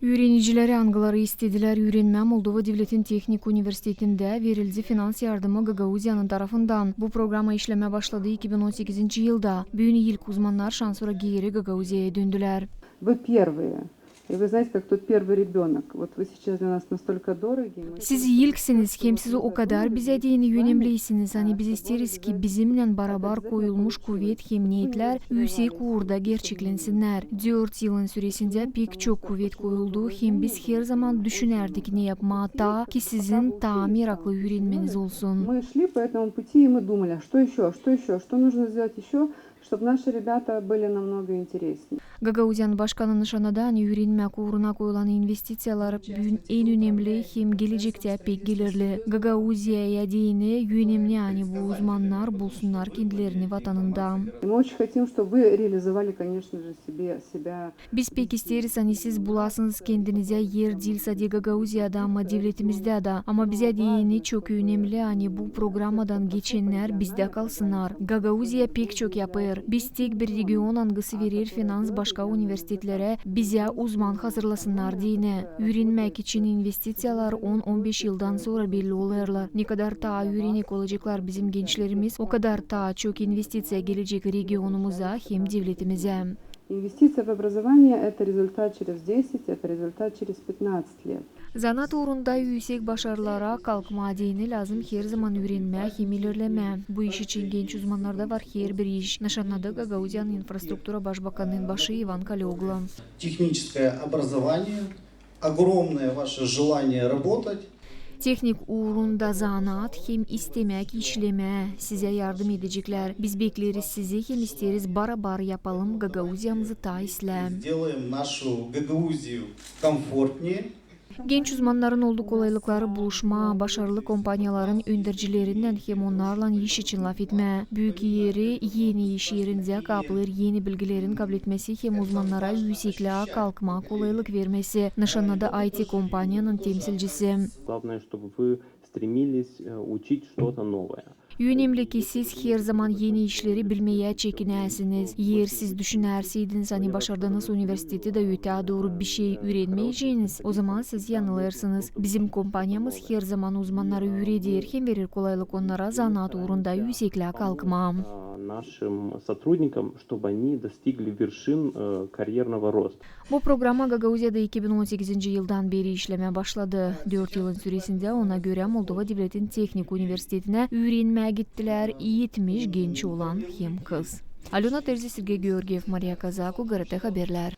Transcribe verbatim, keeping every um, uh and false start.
Üürenicileri, angıları istedilär üürenmää Moldova Devletin Tehnik Universitetindä, verildi finans yardımı Gagauziyanın tarafından. Bu programa işlemää başladı iki bin on sekizinci yılda. Büün ilk uzmannar şansora geeri Gagauziyaya döndülär. Вы первые. И вы знаете, как тот первый ребёнок. Вот вы сейчас для нас настолько дороги. Siz ilksiniz, hem siz o kadar bizä deyni önemliysiniz. Ani biz isteeriz, ki bizimnän barabar koyulmuş kuvet hem neetlär üüsek uurda gerçeklänsinnär. Dört yılın süresindä pek çok kuvet koyuldu, hem biz herzaman düşünärdik, ne yapmaa taa, ki sizin taa meraklı üürenmeniz olsun. Мы шли по этому пути, и мы думали, а что ещё, а что ещё, что нужно сделать ещё, чтобы наши ребята были намного интереснее. Gagauziyanın başkanı nışannadı, ani üürenmäk uuruna koyulan investiţiyalar büün en önemli hem gelecektä pek gelirli. Gagauziyaya deyni önemli, ani bu uzmannar bulsunnar kendilerini vatanında. И мы очень хотим, чтобы вы реализовали, конечно же, себе, себя. Biz pek isteeriz, ani siz bulasınız kendinizä er diil sade Gagauziyada, ama devletimizdä dä. Ama bizä deyni çok önemli, ani bu programadan geçennär bizdä kalsınnar. Gagauziya pek çok yapêr. Biz tek bir region, angısı verer finans başka universitetlerä, bizä uzman hazırlasınnar deyni. Üürenmäk için investiţiyalar on-on beş yıldan sora belli olêrlar. Ne kadar taa üürenik olaceklar bizim gençlerimiz, o kadar taa çok investiţiya gelecek regionumuza hem devletimizä. Инвестиция в образование — это результат через десять, это результат через пятнадцать лет. Zanaat uurunda üüsek başarılara kalkmaa deyni lääzım herzaman üürenmää hem ilerlemää. Bu iş için genç uzmannarda var herbir iş, nışannadı Gagauziyanın infrastruktura başbakanının başı İvan Kaleoglu. Техническое образование, огромное ваше желание работать. Tehnik uurunda zanaat hem istemäk işlemää sizä yardım edeceklär. Biz bekleeriz sizi hem isteeriz barabar yapalım Gagauziyamızı taa islää. Сделаем нашу Гагаузию комфортнее. Genç uzmannarın oldu kolaylıkları buluşmaa başarılı kompaniyaların öndercilerinnän hem onnarlan iş için lafetmää. Büük eri eni iş erindä kaplêêr eni bilgilerin kabletmesi hem uzmannara üüseklää kalkmaa kolaylık vermesi, nışannadı I T kompaniyanın temsilcisi. Главное, чтобы вы стремились, э, учить что-то новое. Önemli, ki siz herzaman eni işleri bilmeyä çekinäsiniz. Eer siz düşünärseydiniz, ani başardınız universiteti da ötää dooru bişey üürenmeyeceniz, ozaman siz yanılêrsınız. Bizim kompaniyamız herzaman uzmannarı üüreder hem verer kolaylık onnara zanaat uurunda üüseklää kalkmaa. Нашим сотрудникам, чтобы они достигли вершин, э, карьерного роста. Bu programa Gagauziyada iki bin on sekizinci yıldan beri işlemää başladı. Dört yılın süresindä, ona görä, Moldova Devletin Tehnik Universitetinä üürenmää gittilär etmiş genç oolan hem kız. Alöna Terzi, Sergey Georgiev, Mariya Kazaku, G R T Haberlär.